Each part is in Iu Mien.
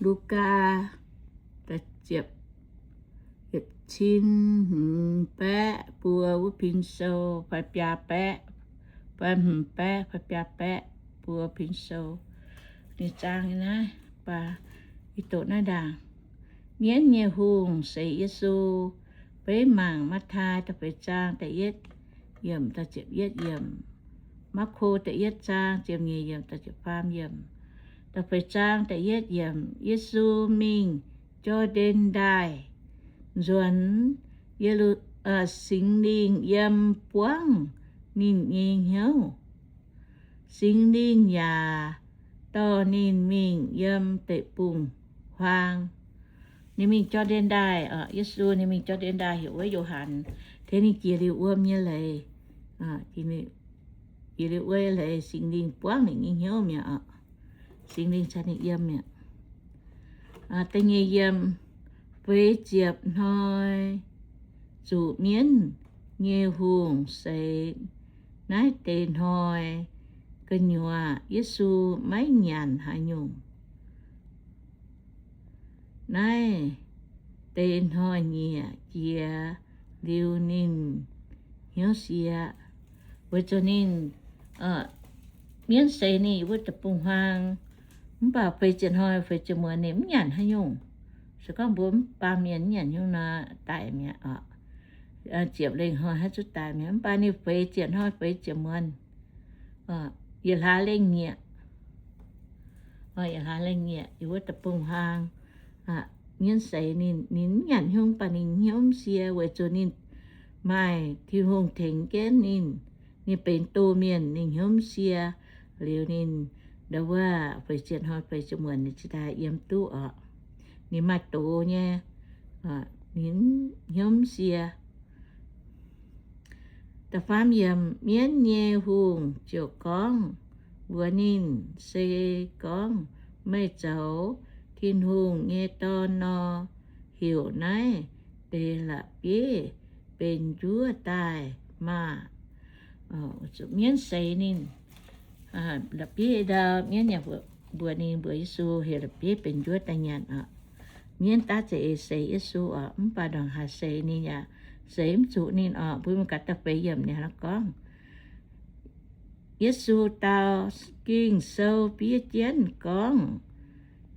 Lugaa, ziepc, yietc cin hmz baeqv buo wuov pin sou, fai biaa baeqv, fai hmz baeqv, fai biaa baeqv buo pin sou. Ninh zaang naaiv, ih doqc naaiv ndaangc. Mienv nyei hungh seix Yesu. Beiv mangc Matv^tai da'feix zaang da'yietv yiemc da'ziepc yietv yiemc, Maako da'yietv zaang ziepc nyeic yiemc da'ziepc faam yiemc. Da'feix zaang da'yietv yiemc, Yesu mingh Jor^ndaen Ndaaih nzuonx, Ye^lu, Singx Lingh yiem buangv ninh nyei hnyouv. Singx Lingh yaac dorh ninh mingh yiem deic-bung-huaang. Ninh mingh Jor^ndaen Ndaaih, Yesu ninh mingh Jor^ndaen Ndaaih heuc wuov Yo^han, tengx ninh jiex liuz wuom nyei leiz, jiex liuz wuom leiz Singx Lingh buangv ninh nyei hnyouv mi'aqv. Singx Lingh caux ninh yiem mi'aqv. Da'nyeic yiem, feix ziepc hnoi zuqc mienv nyei hungh seix naaiv deix hnoi gu'nyuoz Yesu maiv nyanc haaix nyungc. Naaiv deix hnoi-nyieqc jiex liuz ninh hnyouv sie, weic zuqc ninh, mienv seix ninh wuov deic-bung-huaang, mv baac feix ziepc hnoi feix ziepc muonz ninh mv nyanc haaix nyungc. Se gorngv mbuo mv baamh mienh mv nyanc haaix nyungc nor, daic mi'aqv. Ziepc lengh hnoi haaix zuqc daic mi'aqv. Mv baac ninh feix ziepc hnoi feix ziepc muonz, yietc hlaax lengh nyieqc, yietc hlaax lengh nyieqc yiem wuov deic-bung-huaang, mienv seix ninh, ninh mv nyanc haaix nyungc, mv baac ninh hnyouv mv sie weic zuqc ninh maaih Tin-Hungh tengx jienv ninh. Ninh benx doh mienh, ninh hnyouv mv sie. Liuz ninh ndau wuov feix ziepc hnoi feix ziepc muonz ninh cingx daaih yiem duqv orqc. Ninh maaih doz nyei, ninh hnyouv mv sie. Da'faam yiem, mienv nyei hungh ziouc gorngv mbuox ninh, Se gorngv meih zoux Tin-Hungh nyei Dorn nor, heuc naaiv deix la'bieiv benx njuov daaih maah! Mienv seix ninh, la'bieiv ndau, mienv yaac mbuox ninh, mbuox Yesu heuc la'bieiv benx njuov daaih nyanc oc. Mienv daav za'eix seix Yesu oc, mv baac ndongc haaix seix ninh yaac seix mv zuqc ninh oc. Mbuo mingh gaax da'feix yiemc ninh gorngv, Yesu dau, Ging-Sou fiev jienv gorngv,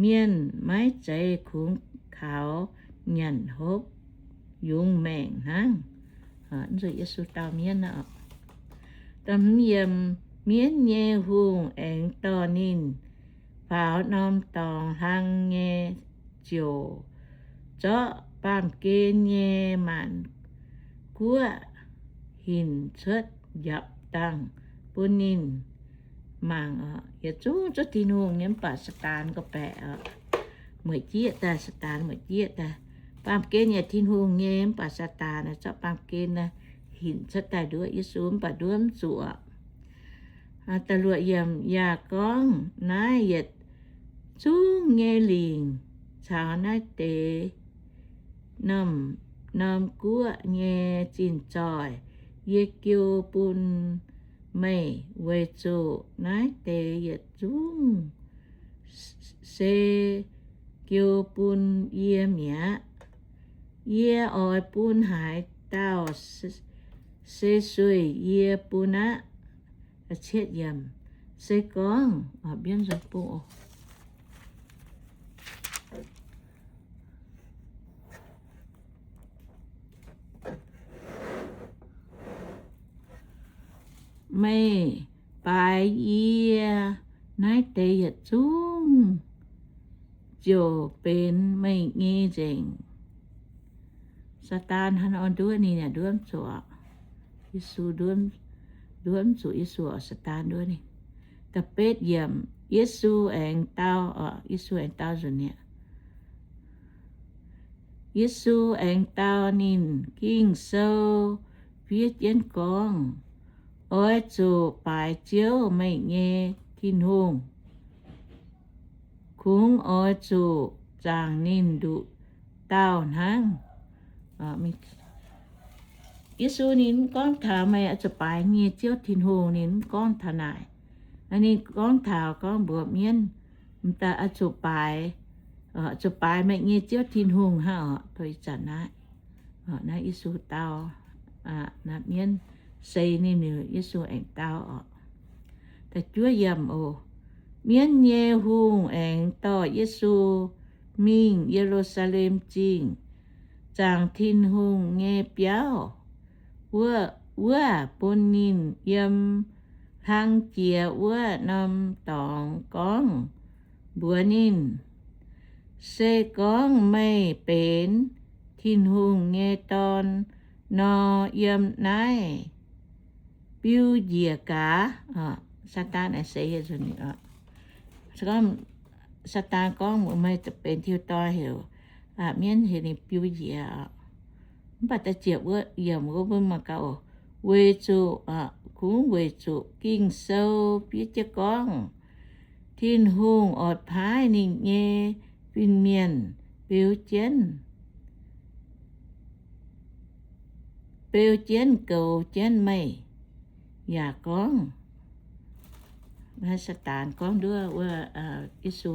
Mienh maiv zeiz kungx kaux nyanc hopv yungz maengc hnangv. Yesu dau mienv. Mienv nyei hungh aengx dorh ninh faaux norm dorngx hlang nyei ziouc zorqv baamh gen nyei maanc guoqv hinc cuotv njapc dangh bun ninh mangc. Yietc zungv zuqv Tin-Hungh nyei mv baac Saadaan gorngv-baeqc, mueic jieqv daaih, Saadaan mueic jieqv daaih. Baamh gen yaac Tin-Hungh nyei mv baac Saadaan zorqv baamh gen hinc cuotv daaih nduov Yesu mv baac nduov mv zuqc. Da'luoqc yiemc, yaac gorngv, Naaiv yietc zungv nyei lingc caux naaiv deix norm-norm guoqv nyei zinh zoih yie jiu bun meih, weic zuqc naaiv deix yietc zungv se jiu bun yie mi'aqv. Yie oix bun haaix dauh se sueih yie bun aqv. Se gorngv, meih baaix yie, naaiv deix yietc zungv ziouc benx meih nyei nzengc. Saadaan hnangv nor nduov ninh yaac nduov mv zuqc. Yesu nduov mv zuqc Yesu oc, Saadaan nduov ninh. Da'betv yiemc, Yesu aengx dau, Yesu aengx dau nzunc mi'aqv. Yesu aengx dau ninh, Ging-Sou fiev jienv gorngv, Oix zuqc baaix Ziouv, meih nyei Tin-Hungh. Kungx oix zuqc zaangc ninh nduqc dauh hnangv. Yesu ninh mv gorngv taux meih oix zuqc baaix nyei Ziouv Tin-Hungh, ninh mv gorngv taux naaic. Ninh gorngv taux gorngv mbuox mienv, m'daaih oix zuqc baaix Zuqc baaix meih nyei Ziouv Tin-Hungh hnangv oc. Tov ih zanc naaiv, naaiv Yesu dau, mienv seix ninh liuz, Yesu aengx dau oc. Da'juov yiemc oc. Mienv nyei hungh aengx dorh Yesu mingh Ye^lu^saa^lem Zingh, zaangc Tin-Hungh nyei biauv wuov, bun ninh yiem hlang jiex wuov norm dorngx gorngv mbuox ninh, Se gorngv meih benx Tin-Hungh nyei Dorn nor, yiem naaiv biu njiec gaax. Saadaan aengx seix, Saadaan gorngv meih benx Tin-Hungh Dorn heuc mienv heuc ninh biu njiec. Mv baac da'yietv ziepc yiemc wuov mbuo mangc gaax oc. Weic zuqc, kungx weic zuqc Ging-Sou fiev jienv gorngv, Tin-Hungh oix paaiv ninh nyei fin-mienh beu jienv, beu jienv goux jienv meih. Yaac gorngv, Saadaan gorngv nduov wuov Yesu,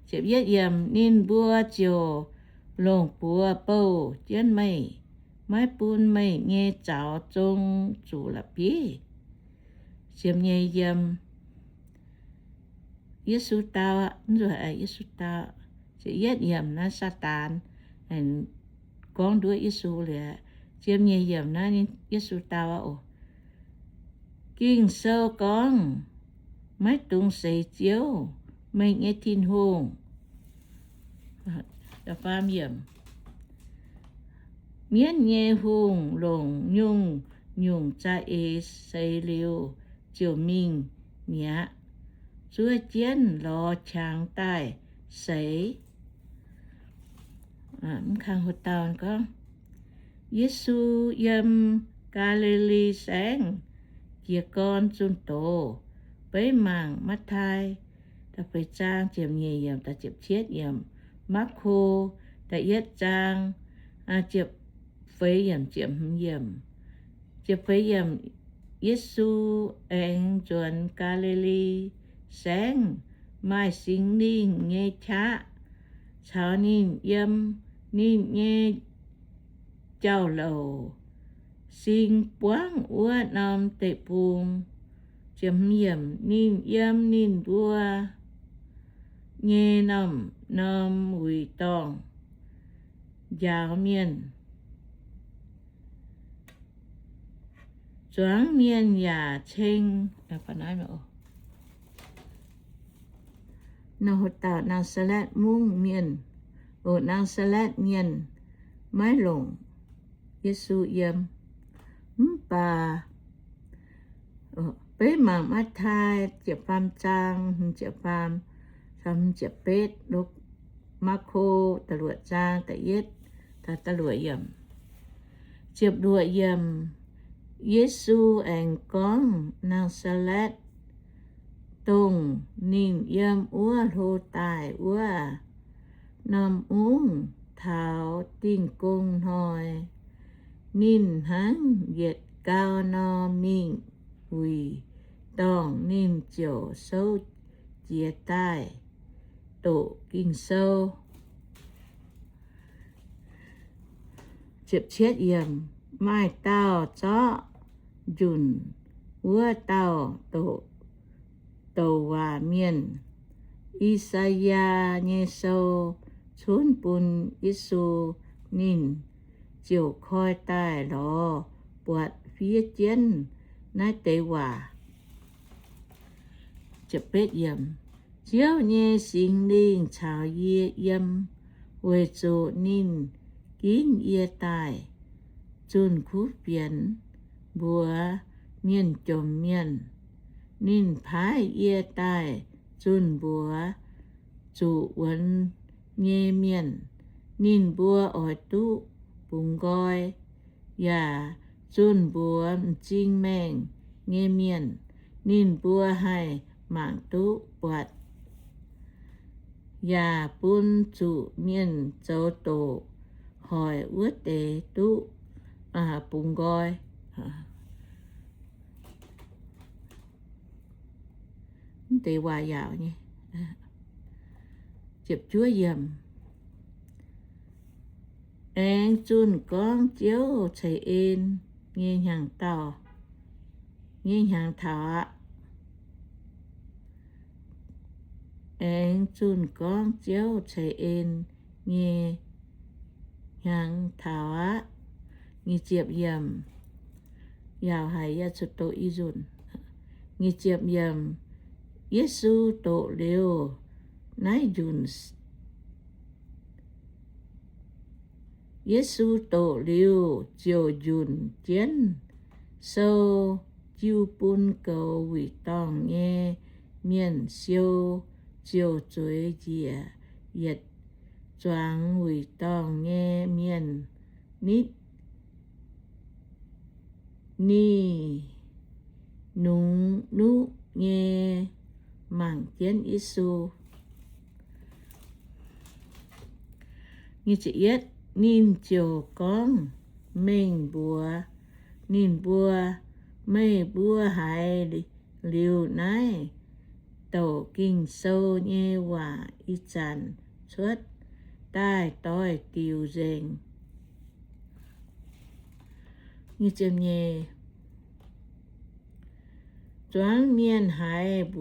ziepc yietv yiemc, Ninh mbuo ziouc longc buoz bouh jienv meih, maiv bun meih nyei zaux zong zuqc la'bieiv. Ziepc nyeic yiemc, Yesu dau, Yesu dau, ziepc yietv yiemc naaiv Saadaan gorngv nduov Yesu liuz, ziepc nyeic yiemc naaiv Yesu dau, Ging-Sou gorngv, Maiv dungx seix Ziouv, meih nyei Tin-Hungh. Mienv nyei hungh longc nyungc-nyungc za'eix seix liuz ziouc mingh mi'aqv. Zuov jienv lorz qangx daaih seix. Yesu yiem Gaa^li^li Saengv jiez gorn zunh doz. Beiv mangc Matv^tai da'feix zaang ziepc nyeic yiemc, da'ziepc cietv yiemc, Maako da'yietv zaang ziepc feix yiemc, ziepc hmz yiemc. Ziepc feix yiemc, Yesu aengx nzuonx Gaa^li^li Saengv, maaih Singx Lingh nyei qaqv caux ninh yiem. Ninh nyei jauv-louc sing buangv wuov norm deic-bung. Ninh yiem ninh mbuo nyei norm-norm wuic dorngh njaaux mienh. Zuangx mienh yaac ceng Naa^saa^letv mungv mienh, Naa^saa^letv mienh maiv longc Yesu yiem. Mv baac beiv mangc Matv^tai ziepc faam zaang hmz ziepc faam, ziepc betv, Maako da'luoqc zaang da'yietv, da'luoqc yiemc. Ziepc luoqc yiemc, Yesu aengx gorngv Naa^saa^letv, dongh ninh yiem wuov hlo daaih wuov norm mungv taux Dingh Gong Hnoi, ninh hnangv yietc gau nor mingh wuic dorngh, ninh ziouc souv jiez daaih doqc Ging-Sou. Maaih dauh zorqv njunc wuov dauh doqc douc waac mienh, I^saa^yaa, nyei sou cunv bun Yesu. Ninh ziouc koi daaih lorz buatc fiev jienv naaiv deix waac. Ziouv nyei Singx Lingh caux yie yiem, weic zuqc ninh ginv yie daaih zunh kuv fienx mbuox mienh jomc mienh. Ninh paaiv yie daaih zunh mbuox zuqc wuonx nyei mienh, ninh mbuo oix duqv bungx nqoi, yaac zunh mbuox m'zing maengh nyei mienh, ninh mbuo haih mangc duqv buatc, yaac bun zuqc mienh zoux doqc hoic wuov deix duqv bungx nqoi. Mv deix waac yaauc nyei. Aengx zunh gorngv Ziouv ceix en nyei hnyangx-daauh, nyei hnyangx taux aqv. Aengx zunh gorngv Ziouv ceix en nyei hnyangx taux aqv. Nyic ziepc yiemc, yaac haiz yaac cuotv doqc i nzunc. Nyic ziepc yiemc, Yesu doqc liuz naaiv njunc Yesu doqc liuz ziouc njunc jienv sou jiu bun goux wuic dorngh nyei mienh siou, ziouc zueiz njiec yietc zuangx wuic dorngh nyei mienh nitv, ninh nungx nuqv nyei mangc jienv Yesu. Ninh ziouc gorngv mengh mbuox ninh mbuo, Meih mbuo haiz liuz naaiv douc Ging-Sou nyei waac ih zanc cuotv daaih doix-diuc nzengc. Zuangx mienh haiz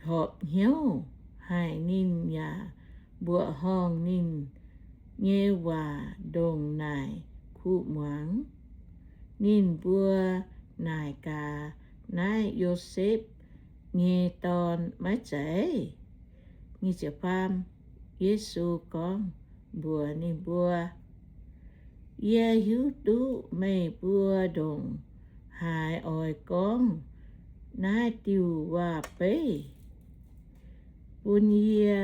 horpc hnyouv haic, ninh yaac mbuoqc horngh ninh nyei waac ndongc naaic kuv muangx. Ninh mbuo naaic gaax, Naaiv Yosepv nyei dorn maiv zeiz? Yesu gorngv mbuox ninh mbuo, Yie hiuv duqv meih mbuo ndongc haaix oix gorngv naaiv diuh waac-beiv bun yie.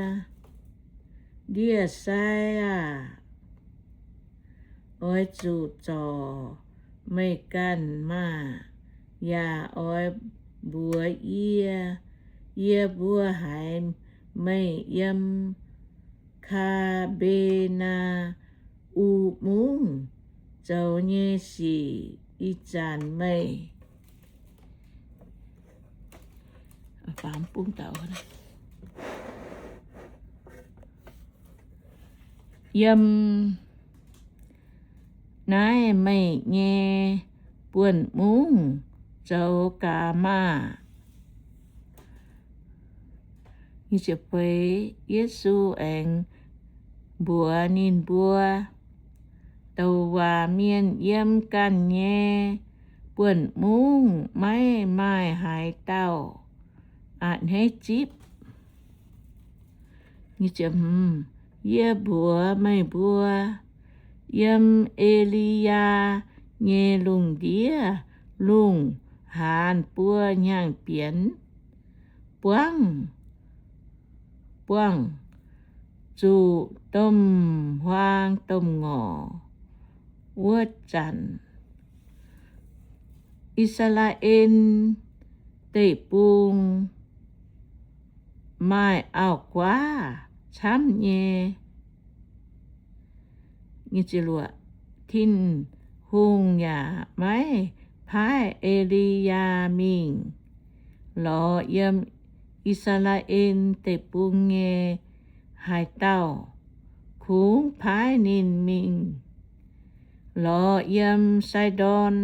Ndie-sai aah! Oix zuqc zorc meih ganh maah! Yaac oix mbuox yie, yie mbuo haiz meih yiem Kaa^mbe^naa^um Mungv zoux nyei sic. Ih zanc meih yiem naaiv meih nyei buonv-mungv zoux gaax maah! Yesu aengx mbuox ninh mbuo, Douc waac mienh yiem ganh nyei buonv-mungv maiv maaih haaix dauh a'hneiv zipv. Yie mbuox meih mbuo, yiem E^li^yaa nyei lungh ndiev lungh haanz buo hnyangx-bienx buangv, buangh zuqc domh huaang domh ngorc wuov zanc, I^saa^laa^en Deic-Bung maaih auv-guaav camv nyei. Tin-Hungh yaac maiv paaiv E^li^yaa mingh lorz yiem I^saa^laa^en Deic-Bung nyei haaix dauh. Kungx paaiv ninh mingh lorz yiem Saidon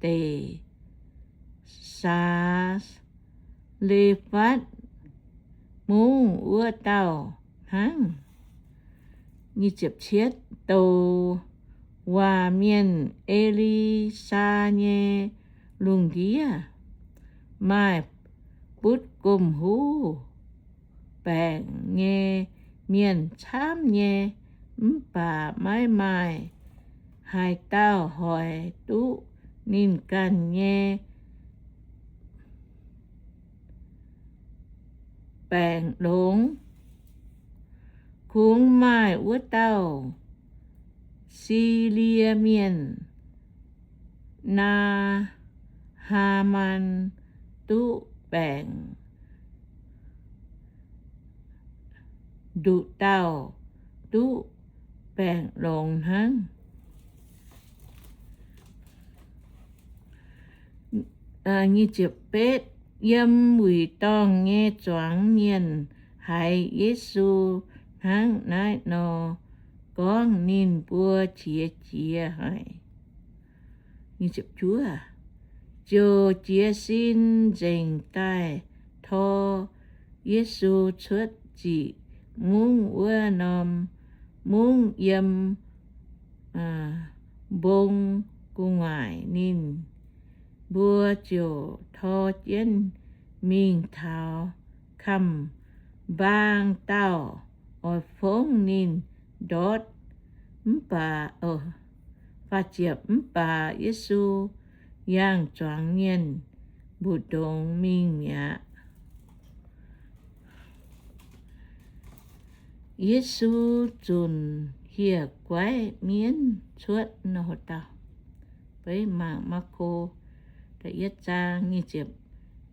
Deic, Saa^le^fatv Mungv wuov dauh hnangv. Douc waac mienh E^li^saa nyei lungh ndiev maaih butv gomh huv baengc nyei mienh camv nyei, mv baac maiv maaih haaix dauh hoic duqv ninh ganh nyei baengc longx. Kungx maaih wuov dauh Silie mienh, Naa^haa^man, duqv baengc, nduqc dauh duqv baengc longx hnangv. Yiem wuic dorngh nyei zuangx mienh haiz Yesu hnangv naaiv nor gorngv, ninh mbuo qiex jiez haic. Ziouc jiez sin nzengc daaih tor Yesu cuotv ziqc mungv wuov norm mungv yiem mbong gu'nguaaic. Ninh mbuo ziouc tor jienv mingh taux kamx-mbaang dauh oix fongv ninh ndortv. Mv baac, mv baac Yesu yangh zuangx mienh mbu'ndongx mingh mi'aqv. Yesu zunc hieh guaiv mienv cuotv. Mangc Maako da'yietv zaang nyic ziepc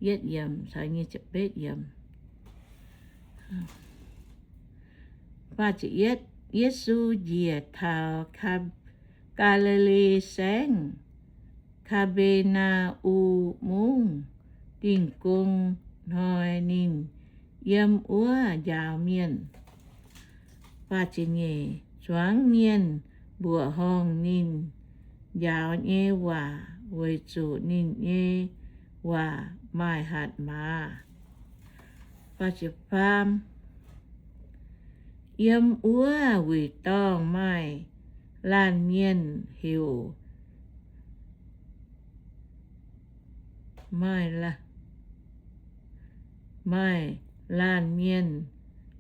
yietv yiemc caux nyic ziepc betv yiemc. Yesu njiec taux Gaa^li^li Saengv, Kaa^mbe^naa^u Mungv, Dingh Gong Hnoi. Ninh yiem wuov njaaux mienh. Zuangx mienh mbuoqc horngh ninh njaaux nyei waac, weic zuqc ninh nyei waac maaih hatc maaz. Yiem wuov wuic dorngh maaih laanh mienh heuc, maaih, maaih laanh mienh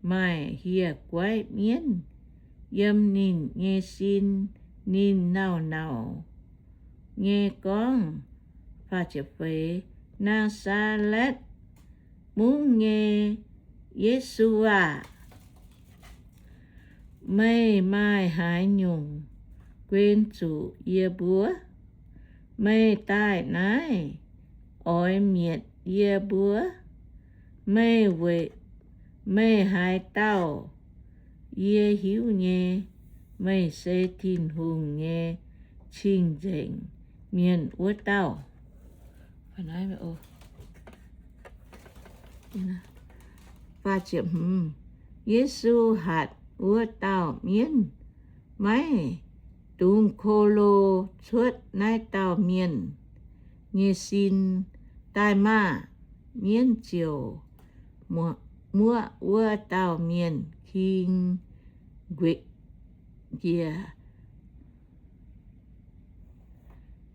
maaih hieh guaiv mienv yiem ninh nyei sin. Ninh nauc-nauc nyei gorngv, Naa^saa^letv Mungv nyei Yesu aah! Meih maaih haaix nyungc guen zuqc yie mbuo? Meih daaih naaiv oix mietc yie mbuo? Meih, meih haaix dauh yie hiuv nyei. Meih se Tin-Hungh nyei cing-nzengc mienh wuov dauh. Yesu hatc wuov dauh mienv, Maiv dungx ko lo cuotv naaiv dauh mienh nyei sin. Daaih maah! Mienv ziouc muoqv wuov dauh mienh king njiec,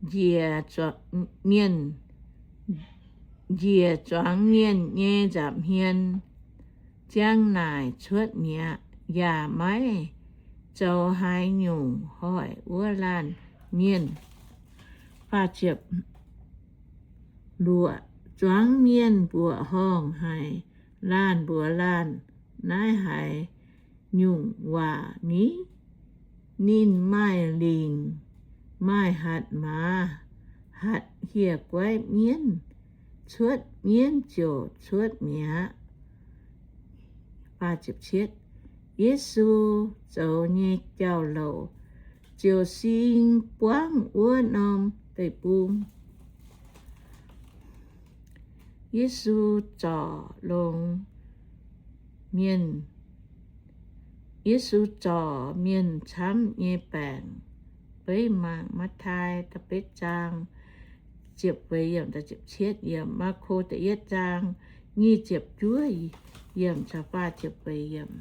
njiec mienh, njiec zuangx mienh nyei nza'hmien, ziang naaic cuotv mi'aqv, yaac maiv zoux haaix nyungc hoic wuov laanh mienh. Luoqc zuangx mienh mbuoqc horngh haic, laanh mbuox laanh, Naaiv haaix nyungc waac ni? Ninh maaih lingc, maaih hatc maaz, hatc hieh guaiv mienv. Cuotv mienv ziouc cuotv mi'aqv. Yesu zoux nyei jauv-louc ziouc sing buangv wuov norm deic-bung. Yesu zorc longx mienh, Yesu zorc mienh camv nyei baengc. Beiv mangc Matv^tai da'betv zaang ziepc feix yiemc, Maako da'yietv zaang nyic ziepc juov yiemc caux faah ziepc feix yiemc.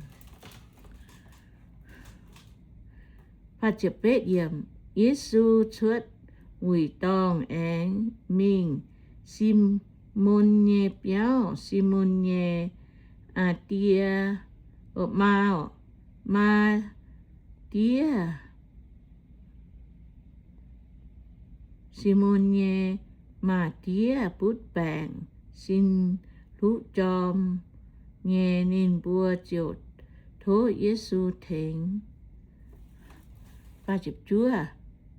Yesu cuotv wuic dorngh aengx mingh Simon nyei biauv. Simon nyei aa die, maa, maa die, Simon nyei maa die butv baengc, sin hluqv jorm nyei. Ninh mbuo ziouc tov Yesu tengx.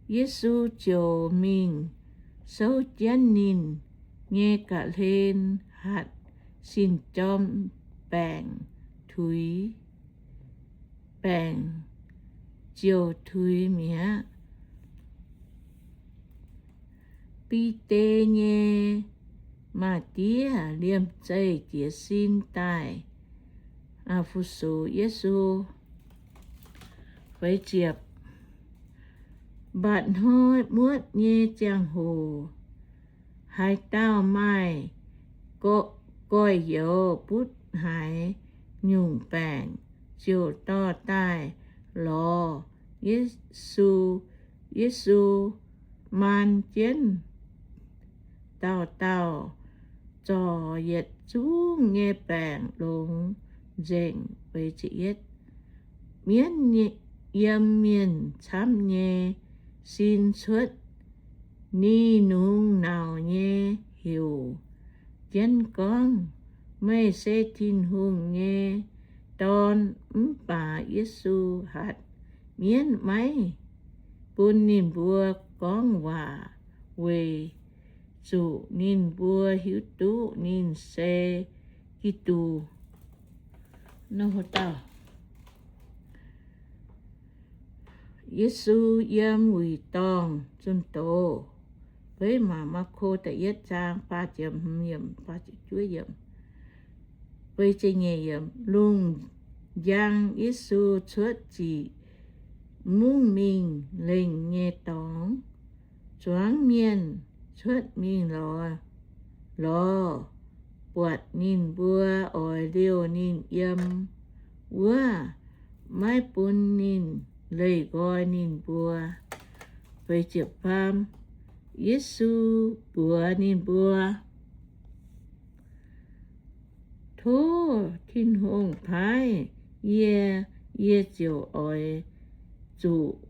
Yesu ziouc mingh souv jienv ninh nyei ga'hlen hatc sin jorm baengc, tuix, baengc ziouc tuix mi'aqv. Bide nyei maa die liemh zeih jiez sin daaih fu-sux Yesu. Feix ziepc, mbatc hnoi muotv nyei ziangh hoc, haaix dauh maaih gorx-youz butv haaix nyungc baengc ziouc dorh daaih lorz Yesu. Yesu maan jienv dauh dauh zorc yietc zungv nyei baengc longx nzengc. Mienv yiem mienh camv nyei sin cuotv ninh nungx nauc nyei heuc jienv gorngv, Meih se Tin-Hungh nyei Dorn. Mv baac Yesu hatc mienv maiv bun ninh mbuo gorngv waac, weic zuqc ninh mbuo hiuv duqv ninh se Giduc. Yesu yiem wuic dorngh zunh doz. Beiv maac Maako da'yietv zaang faah ziepc hmz yiemc, faah ziepc juov yiemc. Lungh njang Yesu cuotv ziqc mungv mingh lengh nyei dorngx. Zuangx mienh cuotv mingh lorz, lorz buatc ninh mbuo oix liouh ninh yiem wuov, maiv bun ninh leih nqoi ninh mbuo. Yesu mbuox ninh mbuo, Tov Tin-Hungh paaiv yie, yie ziouc oix zuqc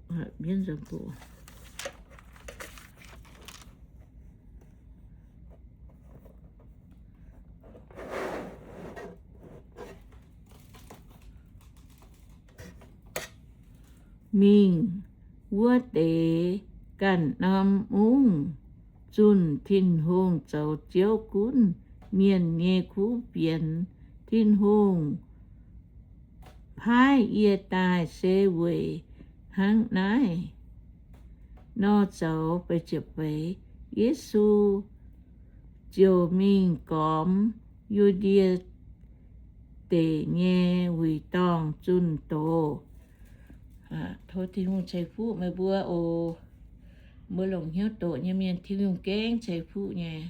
mingh wuov deix ganh norm mungv zunh Tin-Hungh zoux Ziouv gunv mienh nyei kuv fienx. Tin-Hungh paaiv yie daaih se weic hnangv naaiv nor zoux. Yesu ziouc mingh gormx Yu^ndie Deic nyei wuic dorngh zunh doz. Tov Tin-Hungh ceix fuqv meih mbuo oc. Mbuo longc hnyouv doqc nyei mienh, Tin-Hungh gengh ceix fuqv nyei.